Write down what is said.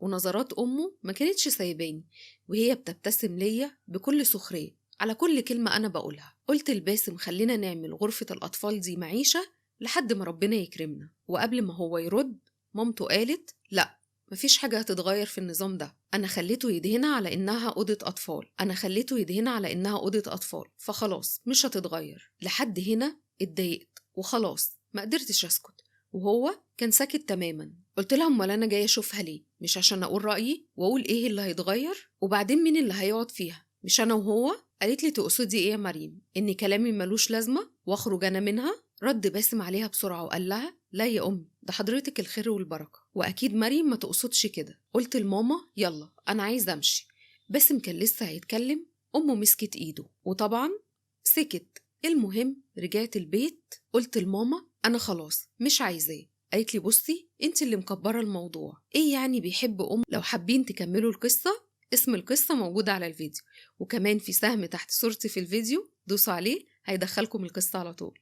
ونظرات أمه ما كانتش سايباني، وهي بتبتسم ليا بكل سخرية على كل كلمة أنا بقولها. قلت لباسم خلينا نعمل غرفة الأطفال دي معيشة لحد ما ربنا يكرمنا. وقبل ما هو يرد مامته قالت لا، مفيش حاجة هتتغير في النظام ده، أنا خليته يدهنها على إنها أوضة أطفال، أنا خليته يدهنها على إنها أوضة أطفال، فخلاص مش هتتغير. لحد هنا اتضايقت وخلاص ما قدرتش أسكت، وهو كان ساكت تماما. قلت لها امال انا جايه اشوفها ليه؟ مش عشان اقول رايي واقول ايه اللي هيتغير؟ وبعدين مين اللي هيقعد فيها؟ مش انا وهو؟ قالت لي تقصدي ايه يا مريم؟ ان كلامي ملوش لازمه واخرج انا منها؟ رد باسم عليها بسرعه وقال لها لا يا امي، ده حضرتك الخير والبركه، واكيد مريم ما تقصدش كده. قلت لماما يلا انا عايزه امشي. باسم كان لسه هيتكلم، امه مسكت ايده وطبعا سكت. المهم رجعت البيت، قلت لماما انا خلاص مش عايزاه. قالت لي بصي انت اللي مكبره الموضوع، ايه يعني بيحب ام؟ لو حابين تكملوا القصه، اسم القصه موجود على الفيديو، وكمان في سهم تحت صورتي في الفيديو دوسوا عليه هيدخلكم القصه على طول.